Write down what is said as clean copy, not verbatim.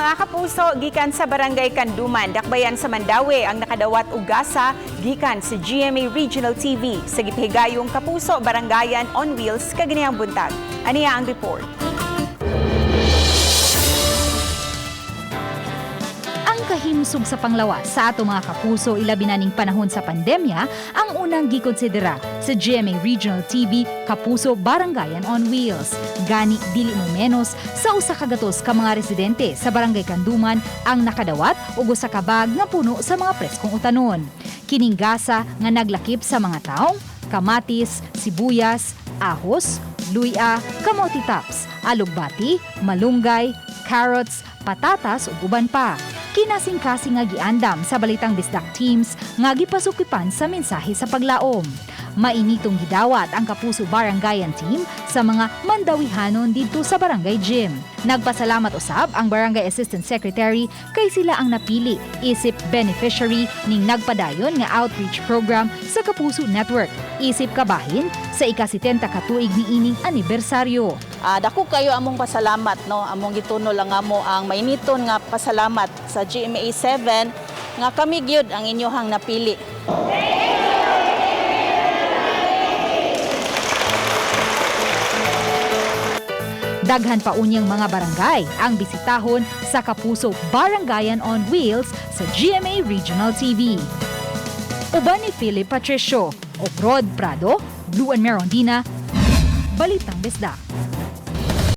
Mga kapuso, gikan sa Barangay Canduman, Dakbayan sa Mandaue ang nakadawat og gasa gikan sa GMA Regional TV sa gipahigayong Kapuso Barangayan on Wheels kaganihang buntag. Aniya ang report. Ang kahimsog sa panglawas sa ato, mga kapuso, ilabi na ning panahon sa pandemya, ang unang gikonsidera sa GMA Regional TV Kapuso Barangayan on Wheels. Gani dili mo menos sa 100 ka mga residente sa Barangay Canduman ang nakadawat og usa ka bag nga puno sa mga preskong utanon. Kining gasa nga naglakip sa mga taong, kamatis, sibuyas, ahos, luya, kamote tops, alugbati, malunggay, carrots, patatas ug uban pa. Kinasingkasing nga giandam sa Balitang Bisdak teams nga gipasukipan sa mensahe sa paglaom. Mainitong gidawat ang Kapuso Barangayan team sa mga Mandawihanon didto sa Barangay Gym. Nagpasalamat usab ang Barangay Assistant Secretary kay sila ang napili isip beneficiary ning nagpadayon nga outreach program sa Kapuso Network isip kabahin sa ika-70 katuig niining anibersaryo. Dako kayo among pasalamat, no, among gituno lang amo ang mainiton nga pasalamat sa GMA 7 nga kami gyud ang inyohang napili. Daghan pa unyang mga barangay ang bisitahon sa Kapuso Barangayan on Wheels sa GMA Regional TV. Uban ni Philip Patricio, Oprod Prado, Luan Merondina, Balitang Bisdak.